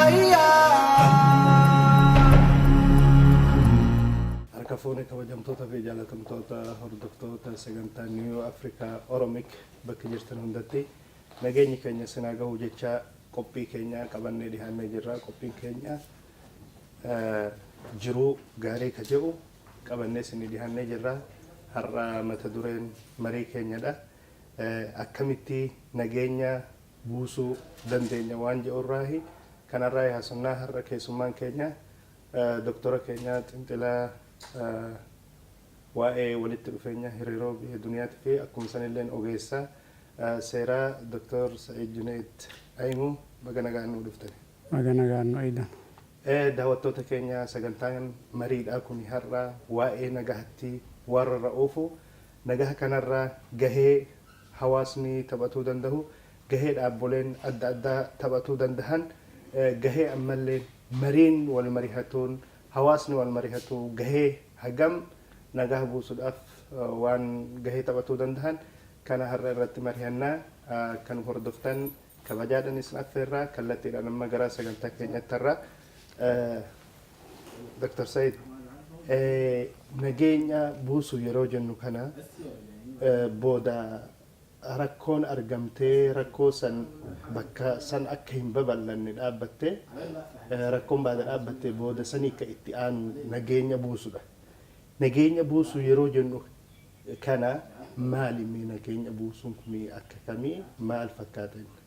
Hayyaa. Harka fuune, kabajamtoota fi jaalatamtoota hordoftoota sagantaa New Africa Oromic, bakka jirtan hundatti nageenyi keenya sinaa gahu jecha qophii keenya qabannee dhihaannee jirra. Qophiin keenya jiruu gaarii ka jedhu qabannee isinii dhihaannee jirra. Har'a mata dureen marii keenyadha. Akkamitti nageenya buusuu dandeenya waan jedhurraahi kanarraa haasofnaa. Har'a keessummaan keenya doktora keenya xinxilaa waa'ee walitti dhufeenya hariiroo biyya duniyaatii fi akkuma sanilleen ogeessa seeraa, Dr. Sa'id Junaid Ayimuu, baga nagaan nuu dhuftani. Baga nagaan nu eeydan. Daawwattoota keenya, sagantaan mariidhaa kun har'a waa'ee nagahatti waan rarra'uufu, nagaha kanarra gahee hawaasni taphatuu danda'u, gahee dhaabboleen adda addaa taphatuu dandahan, gahee ammallee mariin wal marihatuun, hawaasni wal marihatu gahee hagam nagaha buusuudhaaf waan gahee taphatuu dandahan kana har'a irratti marihannaa. Kan hordoftan kabajaadhaan isin affeerraa. Kallattiidhaan amma gara sagantaa keenyatti har'a, Dr. Said, nageenya buusuu yeroo jennu kana booda rakkoon argamtee rakkoo san bakka san akka hin babal'anne dhaabbattee, rakkoon baada dhaabbattee booda sanii akka itti aanu nageenya buusudha. Nageenya buusuu yeroo jennu kana maali mee? Nageenya buusuun kun akka kamii, maal fakkaata inni?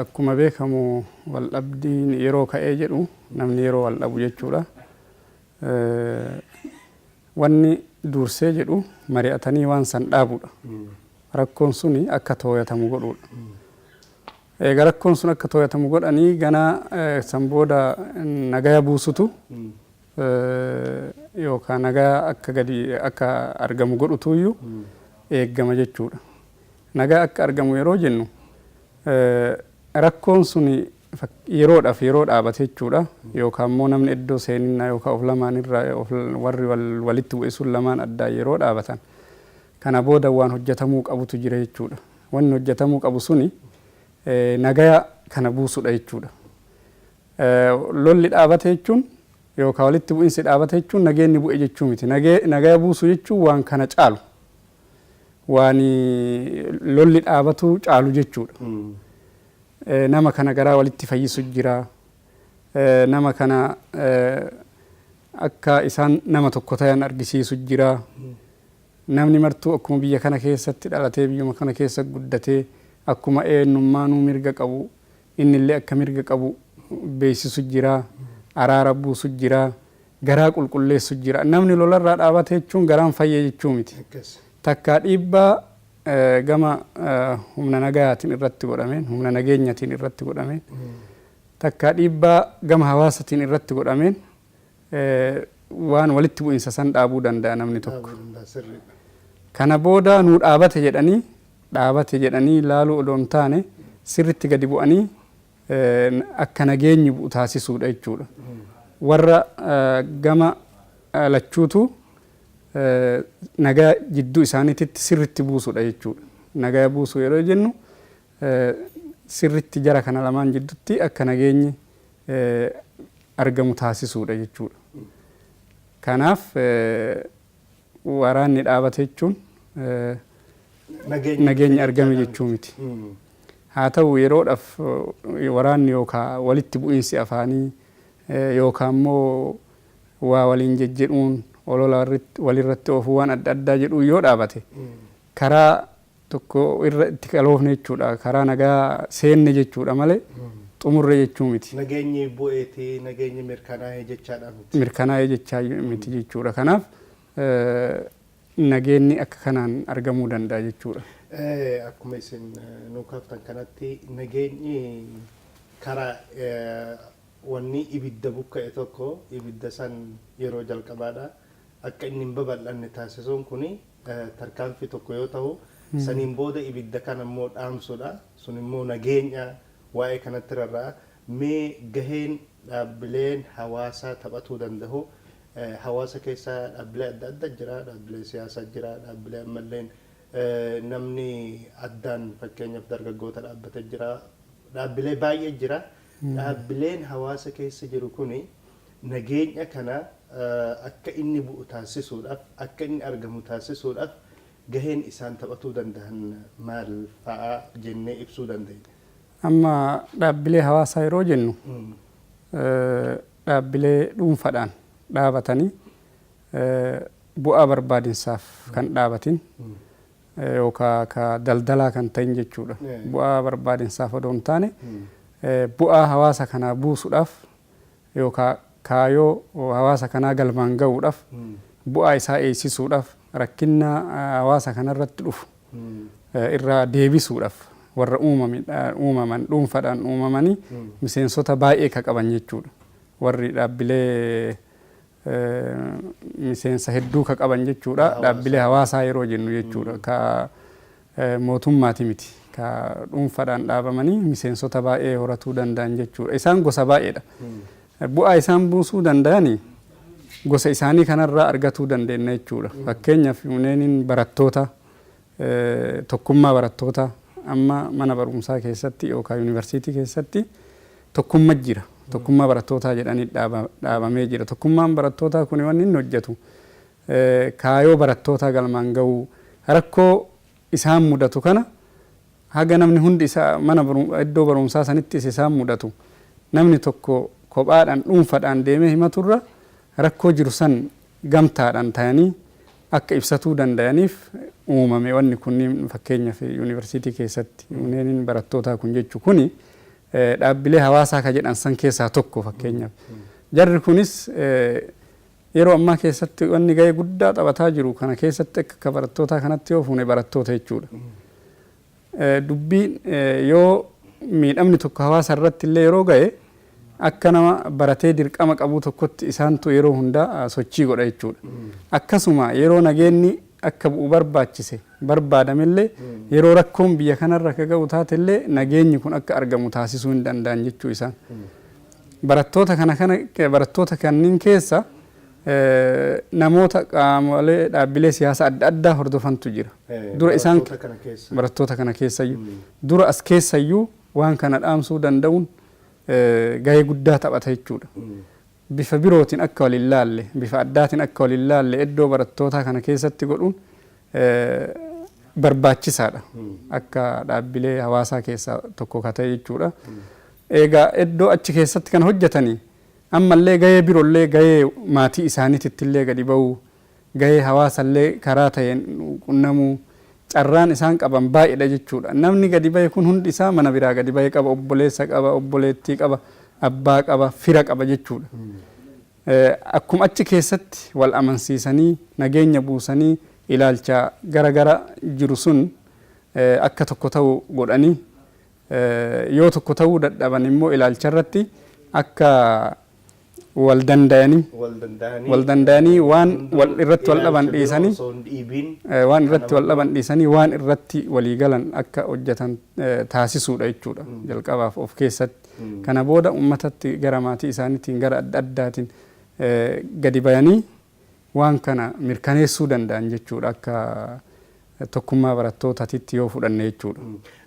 Akkuma beekamu, waldhabdiin yeroo ka'ee jedhu namni yeroo wal dhabu jechuudha. Wanni dursee jedhu mari'atanii waan san dhaabudha. Rakkoon suni akka tooyatamu godhuudha. Eega rakkoon sun akka tooyatamu godhanii, ganaa san booda nagaya buusutu yookaan nagaa akka gadi akka argamu godhutuyyuu eeggama jechuudha. Nagaa akka argamu yeroo jennu, rakkoon suni yeroodhaaf yeroo dhaabate jechuudha. Yookaan immoo namni iddoo seeninna yookaan of lamaan irraa warri walitti bu'e sun lamaan addaan yeroo dhaabatan, kana booda waan hojjetamuu qabutu jira jechuudha. Wanni hojjetamuu qabu suni nagaya kana buusudha jechuudha. Lolli dhaabate jechuun yookaan walitti bu'insi dhaabate jechuun nageenyi bu'e jechuu miti. Nagaya buusuu jechuun waan kana caalu. Waan lolli dhaabatu caalu jechuudha. Nama kana garaa walitti fayyisu jira. Nama kana akka isaan nama tokko tayan argisiisu jira. Namni martuu akkuma biyya kana keessatti dhalatee, biyyuma kana keessa guddatee, akkuma eenyummaanuu mirga qabu innillee akka mirga qabu beeksisu jira. Araara buusu jira. Garaa qulqulleessu jira. Namni lolarraa dhaabate jechuun garaan fayya jechuu miti. Takkaa dhiibbaa gama humna nagayaatiin irratti godhameen, humna nageenyatiin irratti godhameen, takkaa dhiibbaa gama hawaasatiin irratti godhameen waan walitti bu'insa san dhaabuu danda'a namni tokko. Kana booda nuu dhaabate jedhanii, dhaabate jedhanii laaluu odoo hin taane, sirritti gadi bu'anii akka nageenyi bu'u taasisuudha jechuudha. Warra gama lachuutu nagaa jidduu isaaniititti sirritti buusudha jechuudha. Nagaa buusuu yeroo jennu, sirritti jara kana lamaan jidduutti akka nageenyi argamu taasisuudha jechuudha. Kanaaf waraanni dhaabate jechuun nageenyi argame jechuu miti. Haa ta'u, yeroodhaaf waraanni yookaan walitti bu'iinsi afaanii yookaan immoo waa waliin jejjedhuun, olola walirratti oofuu, waan adda addaa jedhuun yoo dhaabate, karaa tokko irra itti qaloofne jechuudha. Karaa nagaa seenne jechuudha malee xumurre jechuu miti. Nageenyi bu'eeti, nageenyi mirkanaa'ee jechaadha miti. Mirkanaa'ee jechaa miti jechuudha. Kanaaf nageenyi akka kanaan argamuu danda'a jechuudha. Akkuma isin nuu kaaftan kanatti, nageenyi karaa wanni ibidda bukka'e tokko ibidda san yeroo jalqabaadha. Akka inni hin babal'anne taasisuun kuni tarkaanfii tokko yoo ta'u, saniin booda ibidda kana immoo dhaamsuudha. Sun immoo nageenya waa'ee kanatti rarra'a. Mee gaheen dhaabbileen hawaasaa taphatuu danda'u, hawaasa keessa dhaabbilee adda addaa jira, dhaabbilee siyaasaa jira, dhaabbilee ammalleen namni addaan, fakkeenyaaf dargaggoota dhaabbate jira, dhaabbilee baay'ee jira. Dhaabbileen hawaasa keessa jiru kuni nageenya kana akka inni bu'u taasisuudhaaf, akka inni argamu taasisuudhaaf gaheen isaan taphatuu danda'an maal fa'a jennee ibsuu dandeenya? Amma dhaabbilee hawaasaa yeroo jennu, dhaabbilee dhuunfaadhaan dhaabatanii bu'aa barbaadinsaaf kan dhaabatin yookaan ka daldalaa kan ta'in jechuudha. Bu'aa barbaadinsaaf odoo hin taane, bu'aa hawaasa kanaa buusuudhaaf yookaan kaayoo hawaasa kanaa galmaan ga'uudhaaf, bu'aa isaa eegsisuudhaaf, rakkina hawaasa kanarratti dhufu irraa deebisuudhaaf warra uumaman, dhuunfaadhaan uumamanii miseensota baay'ee ka qaban jechuudha. Warri dhaabbilee miseensa hedduu ka qaban jechuudha. Dhaabbilee hawaasaa yeroo jennu jechuudha. Ka mootummaati miti. Ka dhuunfaadhaan dhaabamanii miseensota baay'ee horatuu danda'an jechuudha. Isaan gosa baay'eedha. Bu'aa isaan buusuu danda'ani gosa isaanii kanarraa argatuu dandeenya jechuudha. Fakkeenyaaf, yuuniyeeniin barattoota, tokkummaa barattoota, amma mana barumsaa keessatti yookaan yuunivarsiitii keessatti tokkummaa jira. Tokkummaa barattootaa jedhanii dhaabamee jira. Tokkummaan barattootaa kun wanni inni hojjetu kaayoo barattootaa galmaan ga'uu, rakkoo isaan mudatu kana haga namni hundi isaa mana iddoo barumsaa sanittis isaan mudatu namni tokko kophaadhaan dhuunfaadhaan deemee himaturra, rakkoo jiru san gamtaadhaan ta'anii akka ibsatuu danda'aniif uumame wanni kunniin. Fakkeenyaaf, yuunivarsiitii keessatti yuuniyeeniin barattootaa kun jechuu kuni dhaabbilee hawaasaa ka jedhan san keessaa tokko fakkeenyaaf. Jarri kunis yeroo ammaa keessatti wanni gahee guddaa taphataa jiru kana keessatti akka barattootaa kanatti yoo fuune barattoota jechuudha. Dubbiin yoo miidhamni tokko hawaasa irratti illee yeroo gahe, akka nama baratee dirqama qabuu tokkotti isaantu yeroo hundaa sochii godha jechuudha. Akkasuma yeroo nageenyi akka bu'u barbaachise barbaadamillee, yeroo rakkoon biyya kanarra akka ga'u taatellee, nageenyi kun akka argamu taasisuu hin danda'an jechuu isaan. Barattoota kana barattoota kanneen keessa namoota qaamolee dhaabbilee siyaasaa adda addaa hordofantu jira. Dura isaan barattoota kana keessayyuu, dura as keessayyuu waan kana dhaamsuu danda'uun gahee guddaa taphata jechuudha. Bifa birootiin akka wal hin laalle, bifa addaatiin akka wal hin laalle iddoo barattootaa kana keessatti godhuun barbaachisaadha. Akka dhaabbilee hawaasaa keessaa tokko ka ta'e jechuudha. Egaa iddoo achi keessatti kan hojjetanii ammallee gahee biroollee, gahee maatii isaaniititti illee gadi ba'uu, gahee hawaasallee karaa ta'een qunnamuu carraan isaan qaban baay'eedha jechuudha. Namni gadi bahe kun hundi isaa mana biraa gadi bahe qaba, obboleessa qaba, obboleettii qaba, abbaa qaba, fira qaba jechuudha. Akkuma achi keessatti wal amansiisanii nageenya buusanii, ilaalcha gara gara jiru sun akka tokko ta'u godhanii, yoo tokko ta'uu dadhaban immoo ilaalcha irratti akka wal danda'anii wal danda'anii waan wal irratti wal dhaban dhiisanii, waan irratti wal dhaban dhiisanii, waan irratti walii galan akka hojjetan taasisuudha jechuudha jalqabaaf of keessatti. Kana booda uummatatti, gara maatii isaaniitiin, gara adda addaatiin gadi bayanii waan kana mirkaneessuu danda'an jechuudha, akka tokkummaa barattootaatitti yoo fudhanne jechuudha.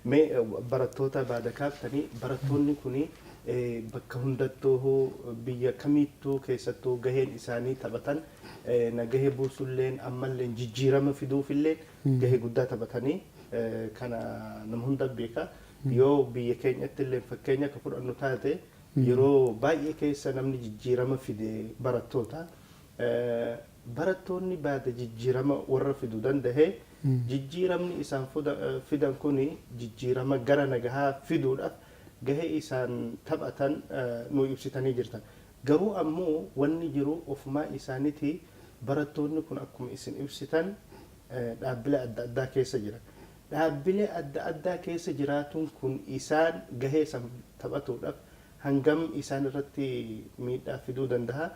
Mee barattoota baada kaaftanii, barattoonni kuni bakka hundattuu, biyya kamittuu keessattuu gaheen isaanii taphatan nagahee buusulleen ammallee jijjiirama fiduufillee gahee guddaa taphatanii kana nama hunda beeka. Yoo biyya keenyatti illee fakkeenya akka fudhannu taate, yeroo baay'ee keessa namni jijjiirama fide barattoota. Barattoonni baada jijjiirama warra fiduu danda'e, jijjiiramni isaan fidan kuni jijjiirama gara nagahaa fiduudhaaf gahee isaan taphatan nu ibsitanii jirtan. Garuu ammoo wanni jiru ofumaa isaaniiti barattoonni kun akkuma isin ibsitan dhaabbilee adda addaa keessa jira. Dhaabbilee adda addaa keessa jiraatuun kun isaan gahee isaan taphatuudhaaf hangam isaan irratti miidhaa fiduu danda'a?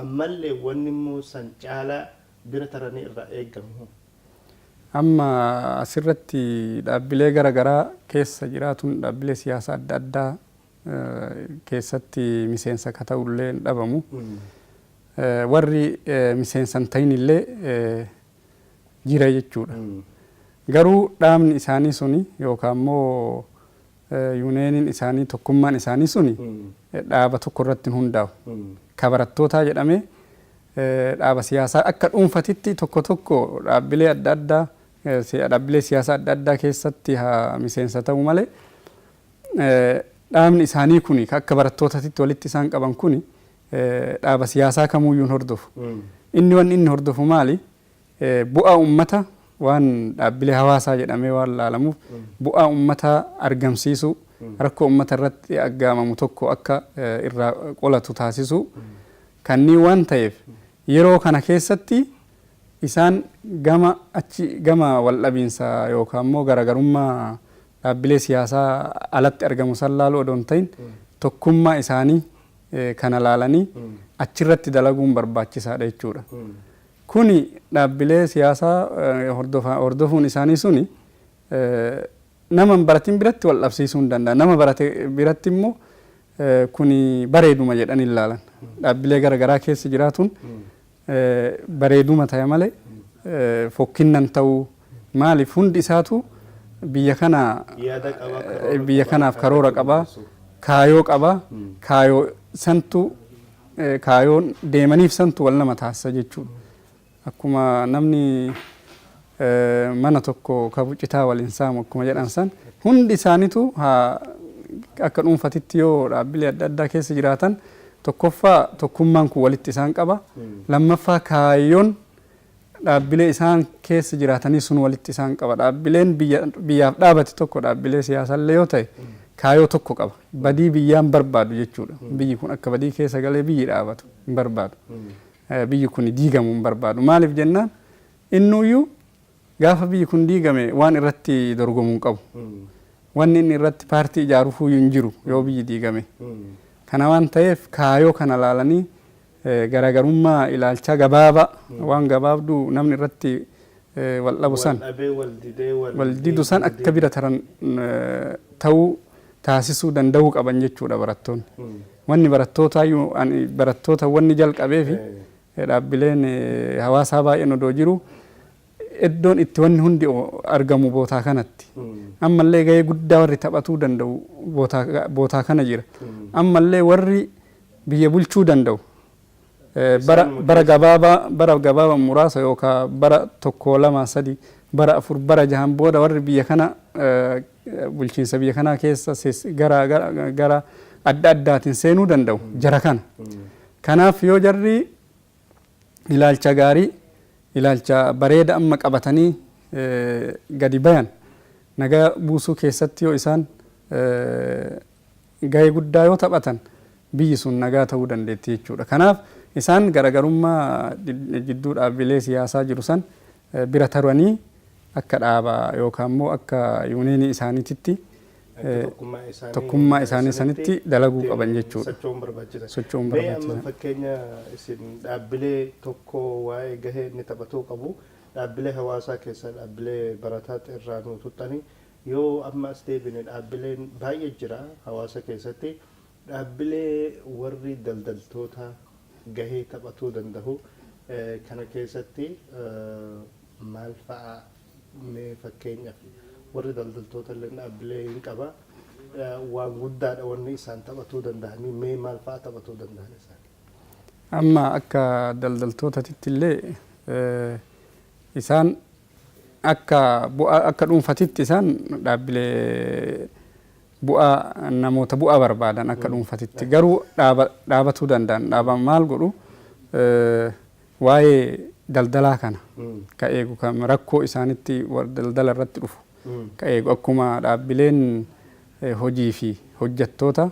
Ammallee wanni immoo san caalaa bira taranii irraa eegamu. Amma asirratti dhaabbilee gara garaa keessa jiraatuun, dhaabbilee siyaasaa adda addaa keessatti miseensa ka ta'ullee hin dhabamu. Warri miseensa hin ta'in illee jira jechuudha. Garuu dhaabni isaanii suni yookaan immoo Yuuniyeeniin isaanii, tokkummaan isaanii suni dhaaba tokko irratti hin hundaa'u. Ka barattootaa jedhamee dhaaba siyaasaa akka dhuunfatitti tokko tokko dhaabbilee adda addaa, dhaabbilee siyaasaa adda addaa keessatti haa miseensa ta'u malee, dhaabni isaanii kuni akka barattootatitti walitti isaan qaban kuni dhaaba siyaasaa kamuuyyuu hin hordofu. Inni wanni inni hordofu maali? Bu'aa ummata waan dhaabbilee hawaasaa jedhamee waan laalamuuf, bu'aa ummataa argamsiisuu, rakkoo ummata irratti aggaamamu tokko akka irraa qolatu taasisuu kanneen waan ta'eef, yeroo kana keessatti isaan gama achi gama waldhabiinsa yookaan immoo garaagarummaa dhaabbilee siyaasaa alatti argamu san laaluu odoo hin ta'in, tokkummaa isaanii kana laalanii achirratti dalaguun barbaachisaadha jechuudha. Kuni dhaabbilee siyaasaa hordofuun isaanii suni nama hin baratin biratti wal dhabsiisuu hin danda'a. Nama barate biratti immoo kuni bareeduma jedhanii ilaalan. Dhaabbilee gara garaa keessa jiraatuun bareeduma ta'e malee fokkinnan ta'uu, maaliif hundi isaatu biyya kana Yaada qaba, karoora biyya qaba, kanaaf karoora qaba, kaayoo qaba, kaayoo santu, kaayoon deemaniif santu wal nama taasisa jechuudha. Akkuma namni mana tokko kabu citaa waliin saamu akkuma jedhan san, hundi isaanitu haa akka dhuunfatitti yoo dhaabbilee adda addaa keessa jiraatan, tokkoffaa tokkummaan kun walitti isaan qaba. Lammaffaa kaayyoon dhaabbilee isaan keessa jiraatanii sun walitti isaan qaba. Dhaabbileen biyyaaf dhaabate tokko dhaabbilee siyaasallee yoo ta'e kaayoo tokko qaba. Badii biyyaan barbaadu jechuudha. Biyyi kun akka badii keessa galee biyyi dhaabatu hin barbaadu. Biyyi kun diigamuu hin barbaadu. Maaliif jennaan, innuyyuu gaafa biyyi kun diigame waan irratti dorgomuu hin qabu. Wanni inni irratti paartii ijaaruufuyyuu hin jiru yoo biyyi diigame. Kana waan ta'eef kaayoo kana laalanii garaagarummaa ilaalchaa gabaabaa, waan gabaabduu namni irratti wal dhabu san, wal dhabee wal didee wal wal didu san akka bira taran ta'uu taasisuu danda'uu qaban jechuudha barattoonni. Wanni barattootaayyuu ani barattoota wanni jalqabee fi dhaabbileen hawaasaa baay'een odoo jiru, iddoon itti wanni hundi argamu bootaa kanatti. Ammallee gahee guddaa warri taphatuu danda'u bootaa kana jira. Ammallee warri biyya bulchuu danda'u bara Isaanuma bara keessa. gabaabaa, bara gabaabaa muraasa yookaan bara 1, 2, 3, bara 4, bara 6n booda warri biyya kana bulchiinsa biyya kanaa keessa gara gara gara adda addaatiin seenuu danda'u jara kana. Kanaaf yoo jarri ilaalcha gaarii, ilaalcha bareeda amma qabatanii gadi bayan, nagaa buusuu keessatti yoo isaan gahee guddaa yoo taphatan, biyyi sun nagaa ta'uu dandeetti jechuudha. Kanaaf isaan garaagarummaa jidduu dhaabbilee siyaasaa jiru san bira taranii akka dhaaba yookaan immoo akka yuuneenii isaaniititti akka tokkummaa isaanii tokkummaa isaanii sanitti dalaguu qaban jechuudha. Socho'uun barbaachisa. Socho'uun Mee amma barbaachisa. fakkeenya isin dhaabbilee tokko waa'ee gahee inni taphatuu qabu dhaabbilee hawaasaa keessaa dhaabbilee barataa irraa nuu tuttanii, yoo amma as deebine dhaabbileen baay'ee jira hawaasa keessatti, dhaabbilee warri daldaltoota gahee taphatuu danda'u kana keessatti maal fa'a? Mee fakkeenyaaf warri daldaltoota illee dhaabbilee hin qaba, waan guddaadha wanni isaan taphatuu danda'anii, mee maal fa'a taphatuu danda'an isaan? Amma akka daldaltootatitti illee isaan akka bu'aa akka dhuunfatitti isaan dhaabbilee bu'aa namoota bu'aa barbaadan akka dhuunfatitti garuu dhaaba dhaabatuu danda'an. Dhaaba maal godhu? Waa'ee daldalaa kana ka eegu, kan rakkoo isaanitti daldala irratti dhufu ka eegu, akkuma dhaabbileen hojii fi hojjettoota,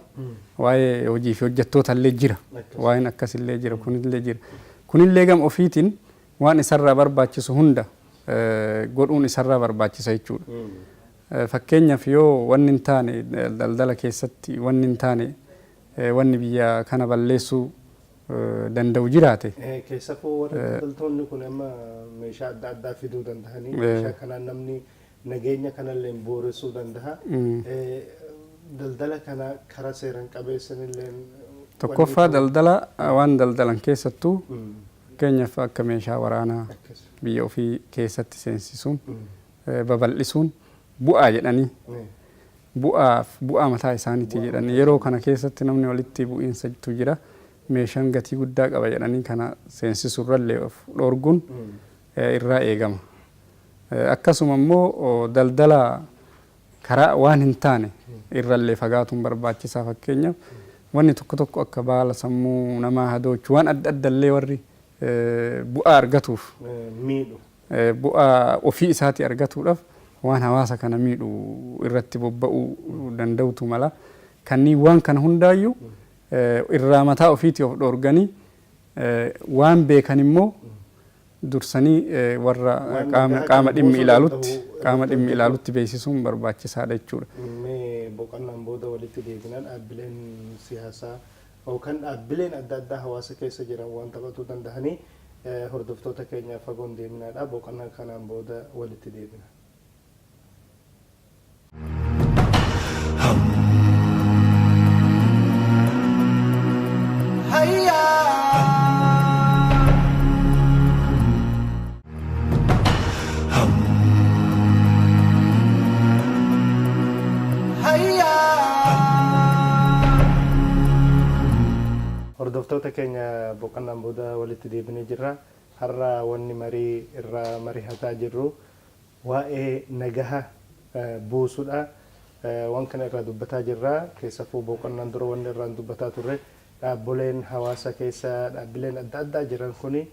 waa'ee hojii fi hojjettoota illee jira, waa'een akkasillee jira, kunillee jira, kunillee gam ofiitiin waan isarraa barbaachisu hunda godhuun isarraa barbaachisa jechuudha. Fakkeenyaaf yoo wanni hin taane daldala keessatti, wanni hin taane, wanni biyya kana balleessuu danda'u jiraate. Keessafuu warri daldaltoonni kun amma meeshaa adda addaa fiduu danda'anii, meeshaa kanaan namni nageenya kanallee booressuu danda'a. Daldala kana karaa seeran qabeessanillee. Tokkoffaa daldala waan daldalan keessattuu, fakkeenyaaf akka meeshaa waraanaa biyya ofii keessatti seensisuun, babal'isuun, bu'aa jedhanii Bu'aaf bu'aa mataa isaaniiti jedhanii yeroo kana keessatti namni walitti bu'iinsatu jira. Meeshaan gatii guddaa qaba jedhanii kana seensisurrallee of dhoorguun irraa eegama. Akkasuma immoo daldala karaa waan hin taane irrallee fagaatuun barbaachisaa. Fakkeenyaaf, wanni tokko tokko akka baala sammuu namaa hadoochu, waan adda addallee warri bu'aa argatuuf miidhu. Bu'aa ofii isaatii argatuudhaaf waan hawaasa kana miidhu irratti bobba'uu danda'utu mala. Kanneen waan kana hundaayyuu irraa mataa ofiitii of dhoorganii, waan beekan immoo dursanii warra qaama qaama dhimmi ilaalutti qaama dhimmi ilaalutti beeksisuun barbaachisaadha jechuudha. Mee boqonnaan booda walitti deebinaa. Dhaabbileen siyaasaa yookaan dhaabbileen adda addaa hawaasa keessa jiran waan taphatuu danda'anii hordoftoota keenyaaf fagoon deeminaadha. Boqonnaa kanaan booda walitti deebina. Hordoftoota keenya, boqonnaan booda walitti deebinee jirra. Har'a wanni marii irraa mari'ataa jirru waa'ee nagaha buusuudha. Waan kana irraa dubbataa jirra. Keessafuu boqonnaan dura wanni irraan dubbataa turre dhaabboleen hawaasa keessa dhaabbileen adda addaa jiran kuni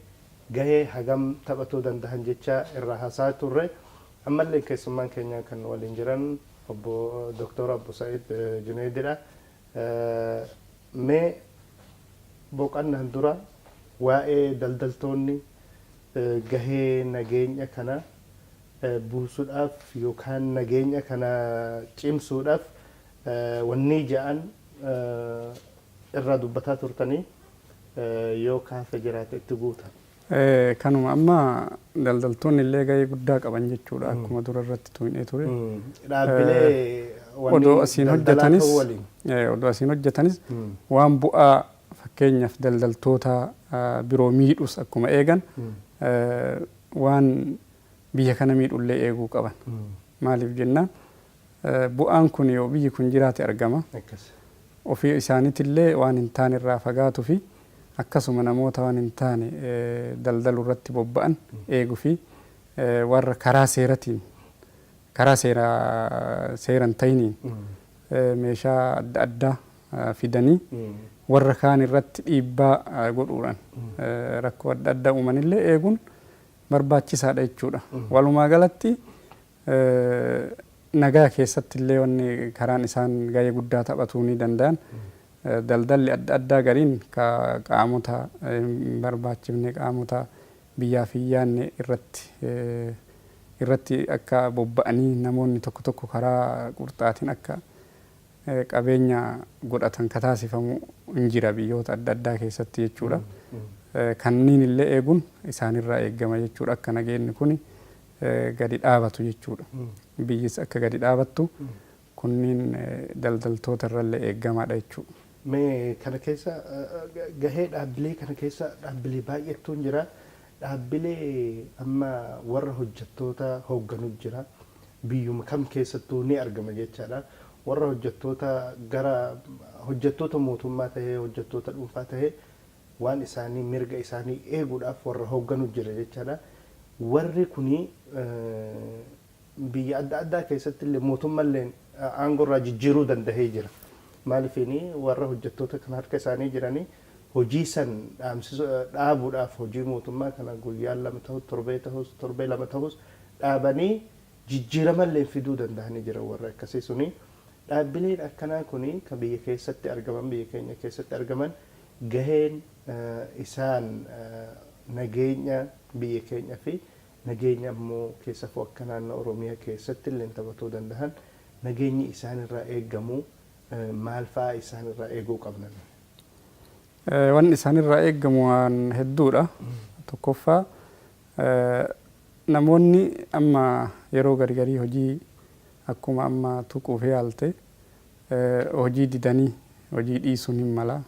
gahee hagam taphatuu danda'an jecha irraa haasaa turre. Ammallee keessummaan keenya kan waliin jiran obbo Dr. Abbu Sa'id Junaydidha. Mee boqonnaan dura waa'ee daldaltoonni gahee nageenya kana buusuudhaaf yookaan nageenya kana cimsuudhaaf wanni ja'an irraa dubbataa turtanii yoo kaafe jiraate itti guuta. Kanuma amma daldaltoonni illee gahee guddaa qaban jechuudha, akkuma dura irratti tuqnee ture. Dhaabbilee Odoo asiin hojjetanis, odoo asiin hojjetanis, waan bu'aa fakkeenyaaf daldaltoota biroo miidhus akkuma eegan, waan biyya kana miidhullee eeguu qaban. Maaliif jennaan, bu'aan kun yoo biyyi kun jiraate argama. Ofii isaaniitillee waan hin taane irraa fagaatuu fi akkasuma namoota waan hin taane daldalu irratti bobba'an eeguu fi warra karaa seeratiin, karaa seera seeran ta'iniin meeshaa adda addaa fidanii warra kaan irratti dhiibbaa godhuudhaan rakkoo adda addaa uumanillee eeguun barbaachisaadha jechuudha. Walumaa galatti nagaa keessatti illee wanni karaan isaan gahee guddaa taphatuu ni danda'an. Daldalli adda addaa gariin ka qaamota hin barbaachifne, qaamota biyyaaf hin yaadne irratti akka bobba'anii namoonni tokko tokko karaa qurxaatiin akka qabeenya godhatan ka taasifamu hin jira biyyoota adda addaa keessatti jechuudha. Kanneen illee eeguun isaanirraa eegama jechuudha, akka nageenyi kun gadi dhaabatu jechuudha. Biyyis akka gadi dhaabattu kunniin daldaltoota irrallee eegamaadha jechuudha. Mee kana keessa gahee dhaabbilee kana keessa dhaabbilee baay'eetu jira. Dhaabbilee amma warra hojjettoota hoogganu jira. Biyyuma kam keessattuu ni argama jechaadha. Warra hojjettoota gara hojjettoota mootummaa tahee, hojjettoota dhuunfaa tahee, waan isaanii, mirga isaanii eeguudhaaf warra hoogganu jira jechaadha. Warri kuni biyya adda addaa keessatti illee mootummaallee aangoo irraa jijjiiruu dandahee jira. Maaliifini warra hojjettoota kan harka isaanii jiranii hojii san dhaabuudhaaf, hojii mootummaa kana guyyaan 2 ta'us, torbee ta'us, torbee 2 ta'us dhaabanii jijjiiramallee fiduu danda'anii jiran warra akkasii suni. Dhaabbileen akkanaa kuni kan biyya keessatti argaman, biyya keenya keessatti argaman, gaheen isaan nageenya biyya keenya fi nageenya ammoo keessafuu akka naannoo Oromiyaa keessatti illee taphatuu danda'an, nageenyi isaan irraa eegamu maal fa'aa isaan irraa eeguu qabna? Wanni isaan irraa eegamu waan hedduudha. Tokkoffaa, namoonni amma yeroo gargarii hojii akkuma amma tuquuf yaalte hojii didanii hojii dhiisuun hin mala,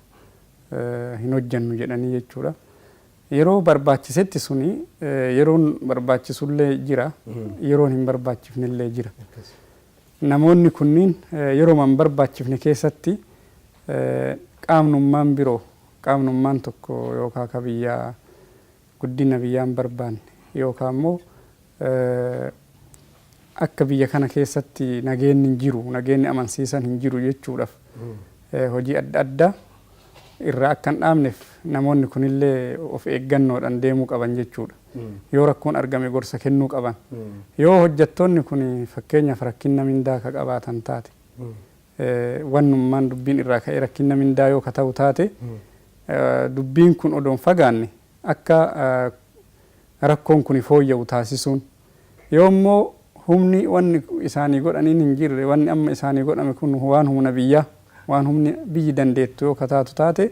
hin hojjannu jedhanii jechuudha. Yeroo barbaachisetti suni yeroon barbaachisullee jira, yeroon hin barbaachifnellee jira. Namoonni kunniin yeroo man barbaachifne keessatti qaamnummaan biroo, qaamnummaan tokko yookaan ka biyyaa guddina biyyaan barbaanne yookaan immoo akka biyya kana keessatti nageenyi hin jiru, nageenyi amansiisan hin jiru jechuudhaaf hojii adda addaa irraa akka hin dhaabneef namoonni kunillee of eeggannoodhaan deemuu qaban jechuudha. Yoo rakkoon argame gorsa kennuu qaban. Yoo hojjettoonni kun fakkeenyaaf rakkina mindaa ka qabaatan taate, wannummaan dubbiin irraa ka'ee rakkina mindaa yoo ka ta'u taate, dubbiin kun odoon fagaanne akka rakkoon kun fooyya'u taasisuun, yoo immoo humni wanni isaanii godhaniin hin jirre, wanni amma isaanii godhame kun waan humna biyyaa, waan humni biyyi dandeettu yoo ka taatu taate,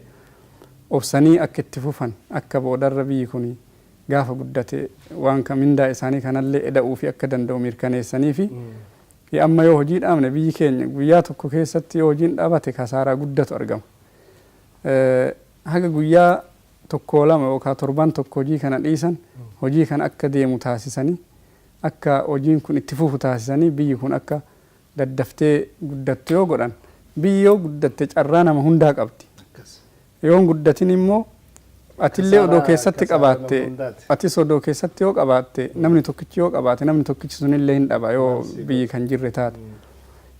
obsanii akka itti fufan, akka boodarra biyyi kun gaafa guddate waan ka mindaa isaanii kanallee eda'uu fi akka danda'u mirkaneessanii fi amma yoo hojii dhaabne biyyi keenya guyyaa tokko keessatti yoo hojiin dhaabate kasaaraa guddatu argama. Haga guyyaa tokko lama yookaan torban tokko hojii kana dhiisan, hojii kana akka deemu taasisanii, akka hojiin kun itti fufu taasisanii, biyyi kun akka daddaftee guddattu yoo godhan, biyyi yoo guddatte carraa nama hundaa qabdi. Yoo hin guddatin immoo atillee odoo keessatti qabaatte, atis odoo keessatti yoo qabaatte, namni tokkichi yoo qabaate, namni tokkichi sunillee hin dhaba yoo biyyi kan jirre taate.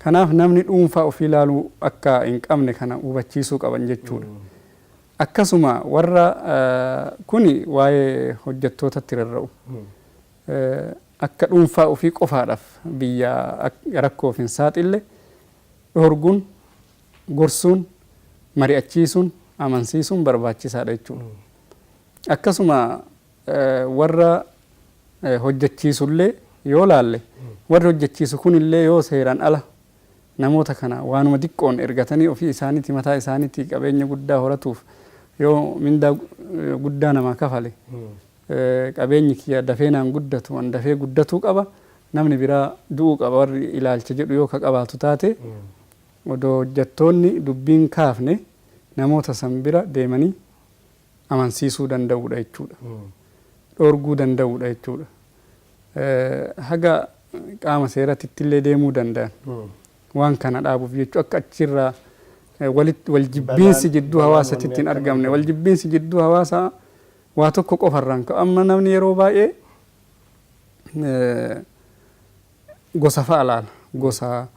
Kanaaf namni dhuunfaa ofii ilaaluu akka hin qabne kana hubachiisuu qaban jechuudha. Akkasuma warra kuni waa'ee hojjettootatti rarra'u. Akka dhuunfaa ofii qofaadhaaf biyya rakkoof hin saaxille dhorguun, gorsuun, mari'achiisuun, amansiisuun barbaachisaadha jechuudha. Akkasuma warra hojjechiisullee yoo laalle, warri hojjechiisu kunillee yoo seeraan ala namoota kana waanuma xiqqoon ergatanii ofii isaaniiti mataa isaaniitii qabeenya guddaa horatuuf yoo mindaa guddaa namaa kafale, qabeenyi kiyya dafee naan guddatu, an dafee guddatuu qaba, namni biraa du'uu qaba warri ilaalcha jedhu yoo ka qabaatu taate, odoo hojjettoonni dubbiin kaafne namoota san bira deemanii amansiisuu danda'uudha jechuudha. Dhoorguu danda'uudha jechuudha. Haga qaama seeratti illee deemuu danda'an. Waan kana dhaabuuf jechuu akka achirraa walitti waljibbiinsi jidduu hawaasatti hin argamne, waljibbiinsi jidduu hawaasaa waa tokko qofarraan ka'u. Amma namni yeroo baay'ee gosa fa'a laala. Gosa,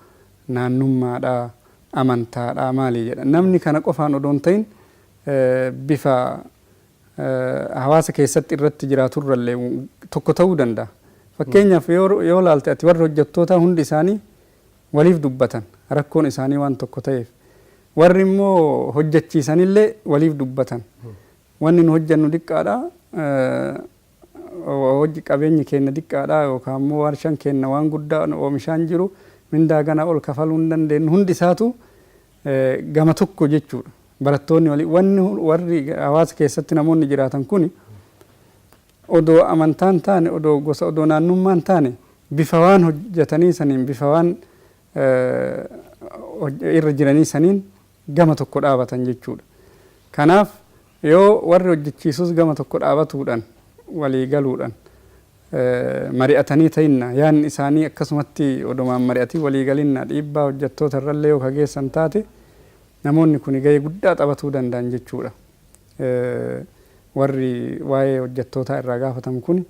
naannummaadha, amantaadha, maali jedha. Namni kana qofaan odoo hin ta'in bifa hawaasa keessatti irratti jiraaturrallee tokko ta'uu danda'a. Fakkeenyaaf yoo laalte ati, warri hojjettoota hundi isaanii waliif dubbatan, rakkoon isaanii waan tokko ta'eef. Warri immoo hojjechiisanillee waliif dubbatan. Wanni nu hojjennu xiqqaadha. Hojii qabeenyi keenya xiqqaadha yookaan immoo warshaan keenya waan guddaa oomishaan jiru, mindaa gana ol kafaluu hin dandeenyu, hundi isaatu gama tokko jechuudha. Barattoonni walii wanni warri hawaasa keessatti namoonni jiraatan kuni odoo amantaan taane, odoo gosa, odoo naannummaan taane, bifa waan hojjetanii saniin, bifa waan irra jiranii saniin gama tokko dhaabatan jechuudha. Kanaaf yoo warri hojjechiisus gama tokko dhaabatuudhaan, walii galuudhaan, mari'atanii ta'inna, yaadni isaanii akkasumatti odumaan mari'atii walii galinna, dhiibbaa hojjettoota irrallee yoo kageessan taate, namoonni kun gahee guddaa taphatuu danda'an jechuudha. Warri waa'ee hojjettootaa irraa gaafatamu kun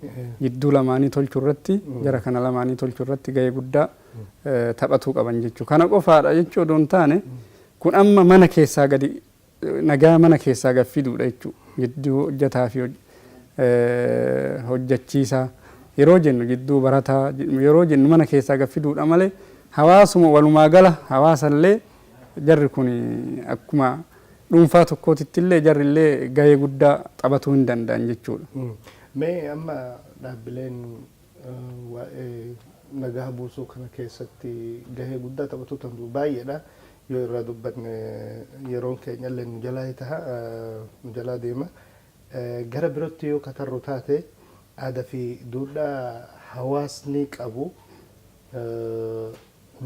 jidduu lamaanii tolchuu irratti, jara kana lamaanii tolchuu irratti gahee guddaa taphatuu qaban jechuudha. Kana qofaadha jechuu odoo hin taane, kun amma mana keessaa gadi nagaa mana keessaa gad fiduudha jechuudha. Jidduu hojjetaa fi hojjechiisaa yeroo jennu, jidduu barataa yeroo jennu, mana keessaa gad fiduudha malee hawaasuma walumaa gala hawaasallee jarri kun akkuma dhuunfaa tokkootitti illee jarri illee gahee guddaa taphatuu hin danda'an jechuudha. Mee amma dhaabbileen waa'ee nagaa buusuu kana keessatti gahee guddaa taphatu ta'u baay'eedha. Yoo irraa dubbanne yeroon keenya illee nu jalaa taha, nu jalaa deema. Gara birootti yoo katarru taate, aadaa fi duudhaa hawaasni qabu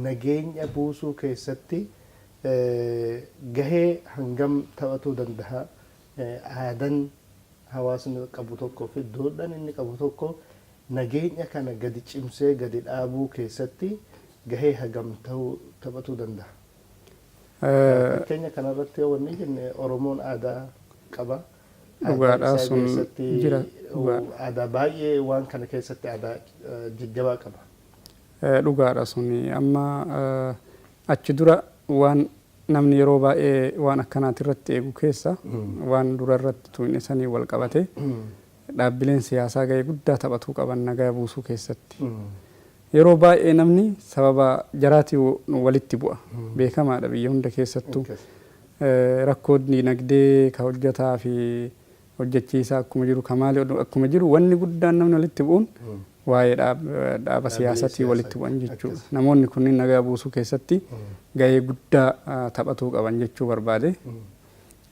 nageenya buusuu keessatti gahee hangam taphatuu danda'a? Aadaan hawaasni qabu tokkoo fi duudhaan inni qabu tokko nageenya kana gadi cimsee gadi dhaabuu keessatti gahee hagam ta'uu taphatuu danda'a? Fakkeenya kanarratti yoo wanni jenne, Oromoon aadaa qaba. Dhugaadhaa, sun jira. Aadaa baay'ee waan kana keessatti aadaa jajjabaa qaba. Dhugaadha suni. Amma achi dura waan namni yeroo baay'ee waan akkanaati irratti eegu keessa, waan dura irratti tuqne sanii wal qabate, dhaabbileen siyaasaa gahee guddaa taphatuu qaban nagaa buusuu keessatti. Yeroo baay'ee namni sababa jaraatii walitti bu'a. Beekamaadha biyya hunda keessattuu. Rakkoo dinagdee ka hojjetaa fi hojjechiisaa akkuma jiru, ka maali akkuma jiru, wanni guddaan namni walitti bu'uun waa'ee dhaaba siyaasatii walitti bu'an jechuudha. Namoonni kunniin nagaa buusuu keessatti gahee guddaa taphatuu qaban jechuu barbaade.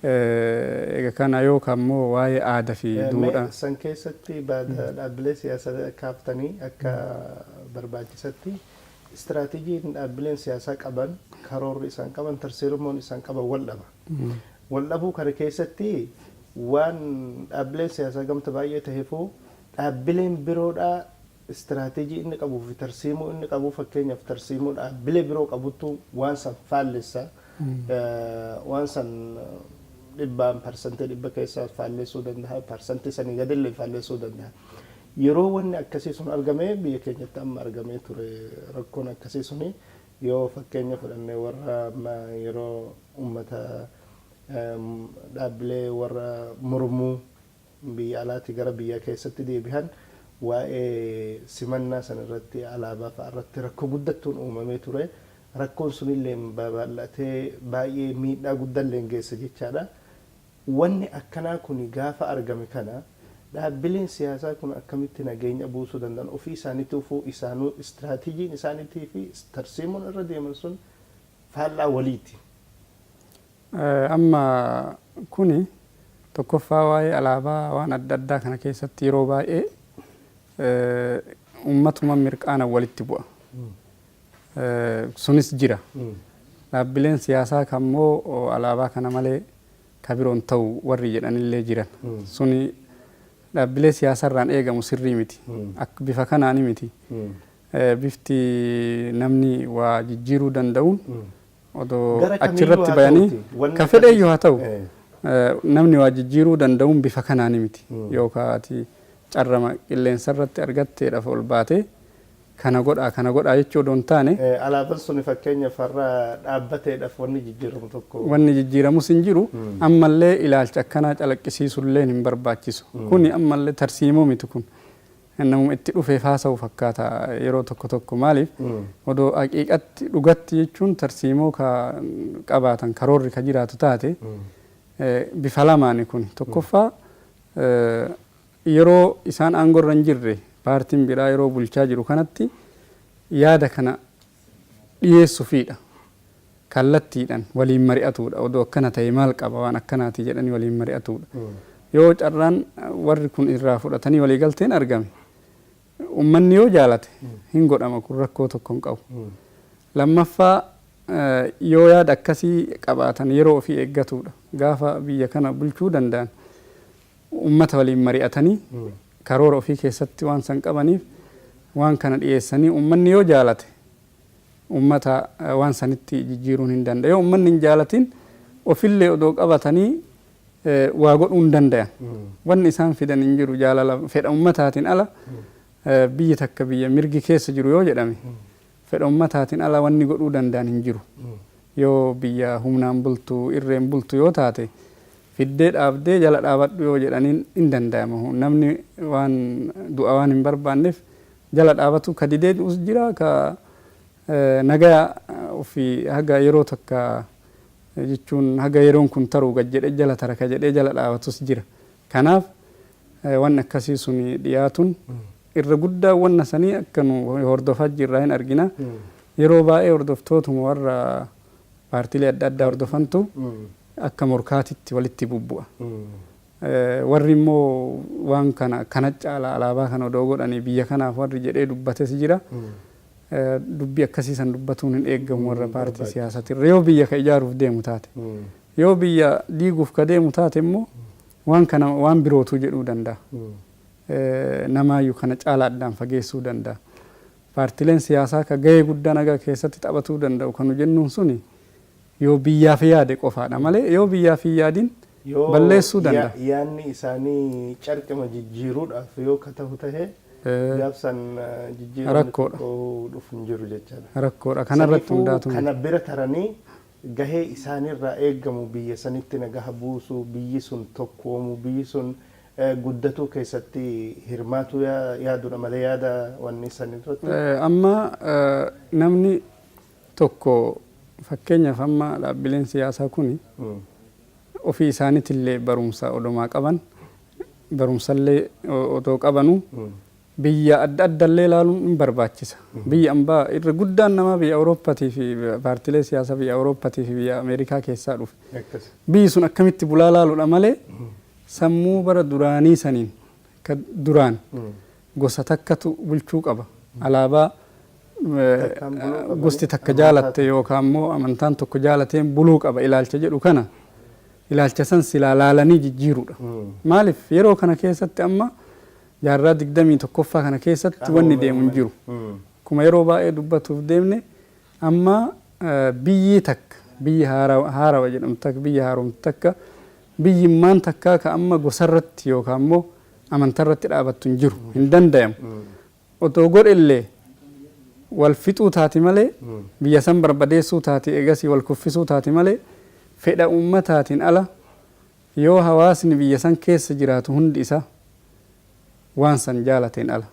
Egaa kana yookaan immoo waa'ee aadaa fi duudhaa. San keessatti dhaabbilee siyaasaa kaaftanii, akka barbaachisatti istiraateejiin dhaabbileen siyaasaa qaban, karoorri isaan qaban, tarsiimoon isaan qaban wal dhaba. Wal dhabuu kana keessatti waan dhaabbileen siyaasaa gamta baay'ee ta'eefuu, dhaabbileen biroodhaa istiraateejii inni qabuu fi tarsiimoo inni qabu, fakkeenyaaf tarsiimoo dhaabbilee biroo qabuttu waan san faallessa. Waan san dhibbaan 100% keessaa faallessuu danda'a, parsantii sanii gadillee faallessuu danda'a. Yeroo wanni akkasii sun argame, biyya keenyatti amma argamee ture rakkoon akkasii suni, yoo fakkeenya fudhannee warra amma yeroo uummata dhaabbilee warra mormuu biyya alaatii gara biyya keessatti deebi'an, waa'ee simannaa san irratti, alaabaa fa'a irratti rakkoo guddattuun uumamee ture. Rakkoon sunillee babal'atee baay'ee miidhaa guddallee geesse jechaadha. Wanni akkanaa kun gaafa argame kana, dhaabbileen siyaasaa kun akkamitti nageenya buusuu danda'an? Ofii isaaniitti ufuu isaanuu istiraateejiin isaaniitii fi tarsiimoon irra deeman sun faallaa waliiti. Amma kuni tokkoffaa waa'ee alaabaa waan adda addaa kana keessatti yeroo baay'ee uummatuma mirqaana walitti bu'a. Sunis jira. Dhaabbileen siyaasaa kammoo alaabaa kana malee ka biroon ta'u warri jedhanillee jiran. Suni dhaabbilee siyaasarraan eegamu sirrii miti. Akka bifa kanaani miti. Bifti namni waa jijjiiruu danda'uun odoo achirratti bayanii ka fedheyyuu haa ta'u, namni waa jijjiiruu danda'uun bifa kanaani miti. Yookaan ati carrama qilleensarratti argatteedhaaf ol baatee kana godhaa, kana godhaa jechuu odoo hin taane. Alaabaan suni fakkeenyaaf har'a dhaabbateedhaaf wanni jijjiiramu tokko. Wanni jijjiiramus hin jiru. Ammallee ilaalcha akkanaa calaqqisiisullee hin barbaachisu. Kuni ammallee tarsiimoo miti kun. Namuma itti dhufeef haasa'u fakkaata yeroo tokko tokko. Maaliif, odoo haqiiqatti dhugatti jechuun tarsiimoo ka qabaatan, karoorri ka jiraatu taate, bifa lamaani kun. Tokkoffaa, yeroo isaan aangorra hin jirre, paartiin biraa yeroo bulchaa jiru kanatti yaada kana dhiyeessuufiidha. Kallattiidhaan waliin mari'atuudha. Odoo akkana ta'e maal qaba, waan akkanaati jedhanii waliin mari'atuudha. Yoo carraan warri kun irraa fudhatanii walii galteen argame, uummanni yoo jaalate hin godhama, kun rakkoo tokko hin qabu. Lammaffaa, yoo yaada akkasii qabaatan yeroo ofii eeggatuudha. Gaafa biyya kana bulchuu danda'an uummata waliin mari'atanii, karoora ofii keessatti waan san qabaniif waan kana dhiyeessanii, uummanni yoo jaalate uummata waan sanitti jijjiiruun hin danda'u. Yoo uummanni hin jaalatin ofillee odoo qabatanii waa godhuu hin danda'an. Wanni isaan fidan hin jiru jaalala fedha uummataatiin ala. Biyyi takka biyya mirgi keessa jiru yoo jedhame, fedha uummataatiin ala wanni godhuu danda'an hin jiru. Yoo biyya humnaan bultu, irreen bultu yoo taate, fiddee dhaabdee jala dhaabadhu yoo jedhaniin hin danda'ama. Namni waan du'a waan hin barbaanneef jala dhaabatu, ka didee du'us jira, ka nagaya ofii haga yeroo takka jechuun haga yeroon kun taruu gad jedhee jala tara ka jedhee jala dhaabatus jira. Kanaaf wanni akkasii suni dhiyaatuun irra guddaa wanna sanii akka nu hordofaa jirraa hin argina. Yeroo baay'ee hordoftootuma warra paartiilee adda addaa hordofantu akka morkaatitti walitti bubbu'a. Warri immoo waan kana kana caala alaabaa kana odoo godhanii biyya kanaaf warri jedhee dubbates jira. Dubbii akkasii san dubbatuun hin eeggamu warra paartii siyaasatirra, yoo biyya ka ijaaruuf deemu taate. Yoo biyya diiguuf ka deemu taate immoo waan kana waan birootu jedhuu danda'a. Namaayyuu kana caala addaan fageessuu danda'a. Paartileen siyaasaa ka gahee guddaa nagaa keessatti taphatuu danda'u kan nu jennuun suni yoo biyyaaf yaade qofaadha malee yoo biyyaaf hin yaadin Yoo balleessuu danda'a. Yaanni isaanii carqima jijjiiruudhaaf yoo ka ta'u tahe gaafsan jijjiiramni Rakkoodha. Tokko dhufu hin jiru jechaadha. Rakkoodha. Kanarratti Saniifuu hundaatu. kana bira taranii gahee isaanirraa eegamu biyya sanitti nagaha buusuu, biyyi sun tokkoomuu, biyyi sun guddatuu keessatti hirmaatuu yaaduudha malee yaada wanni san irratti. Amma namni tokko, fakkeenyaaf, amma dhaabbileen siyaasaa kun ofii isaaniitillee barumsa odomaa qaban, barumsallee otoo qabanuu, biyya adda addallee ilaaluun hin barbaachisa. Biyya ambaa irra guddaan namaa biyya Awurooppaatii fi paartilee siyaasaa biyya Awurooppaatii fi biyya Ameerikaa keessaa dhufe. Biyyi sun akkamitti bulaa laaluudha malee sammuu bara duraanii saniin ka duraan gosa takkatu bulchuu qaba. Alaabaa Takkaan buluu qabanii, gosti takka amantaa jaalatte yookaan immoo amantaan tokko jaalateen buluu qaba ilaalcha jedhu kana, ilaalcha san silaa laalanii jijjiiruudha. Maaliif, yeroo kana keessatti, amma jaarraa 21ffaa kana keessatti wanni deemu hin jiru. Akkuma yeroo baay'ee dubbatuuf deemne, amma biyyi takka, biyyi haarawa jedhamtu takka, biyya haaromtu takka, biyyimmaan takkaa ka amma gosarratti yookaan immoo amantarratti dhaabattu hin jiru, hin dandayamu. Otoo godhellee wal fixuu taati malee, biyya san barbadeessuu taati, eegasii wal kuffisuu taati malee, fedha ummataatiin ala yoo hawaasni biyya san keessa jiraatu hundi isaa waan san jaalateen ala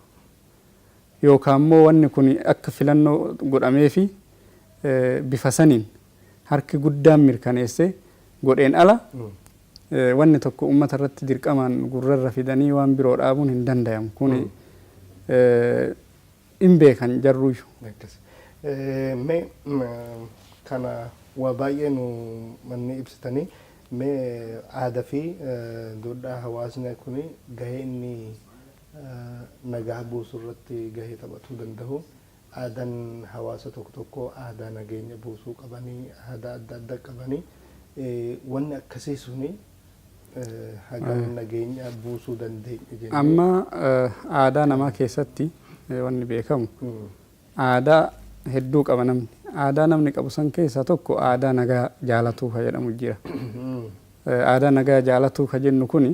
yookaan immoo wanni kun akka filannoo godhameefi bifa saniin harki guddaan mirkaneessee godheen ala, wanni tokko ummata irratti dirqamaan gurrarra fidanii waan biroo dhaabuun hin dandayamu. Kuni hin beekan jarruuyyu. Akkas. Mee kana waa baay'ee nu manni ibsitanii, mee aadaa fi duudhaa hawaasni kun gahee inni nagaa buusuu irratti gahee taphatuu danda'u, aadaan hawaasa tokko tokko aadaa nageenya buusuu qabanii, aadaa adda addaa qabanii, wanni akkasii suni hagam nageenya buusuu dandeenya jennee. Amma aadaa namaa keessatti wanni beekamu aadaa hedduu qaba namni. Aadaa namni qabu san keessaa tokko aadaa nagaa jaalatuu ka jedhamu jira. Aadaa nagaa jaalatuu ka jennu kuni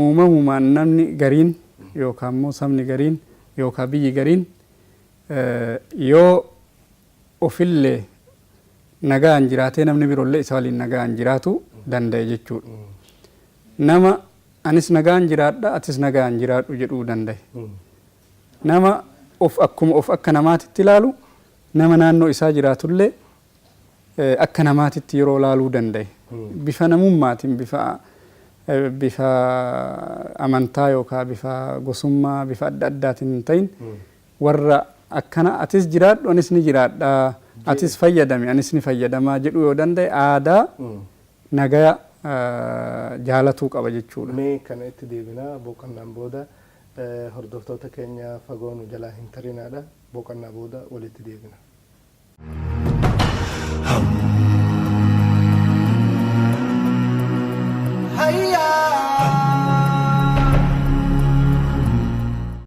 uumamumaan namni gariin yookaan immoo sabni gariin yookaan biyyi gariin yoo ofillee nagaan jiraatee namni biroollee isa waliin nagaan jiraatu danda'e jechuudha. Nama anis nagaan jiraadha, atis nagaan jiraadhu jedhuu danda'e. Nama of akkuma of akka namaatitti ilaalu, nama naannoo isaa jiraatullee akka namaatitti yeroo ilaaluu danda'e. Bifa namummaatiin, bifa amantaa yookaan bifa gosummaa, bifa adda addaatiin hin ta'in, warra akkana atis jiraadhu, anis ni jiraadha, atis fayyadami, anis ni fayyadamaa jedhuu yoo danda'e, aadaa nagaya jaalatuu qaba jechuudha. Mee kana itti deebinaa boqonnaan booda. Hordoftoota keenya, fagoo nu jalaa hin tarinaadha. Boqonnaa booda walitti deebina. Hayya.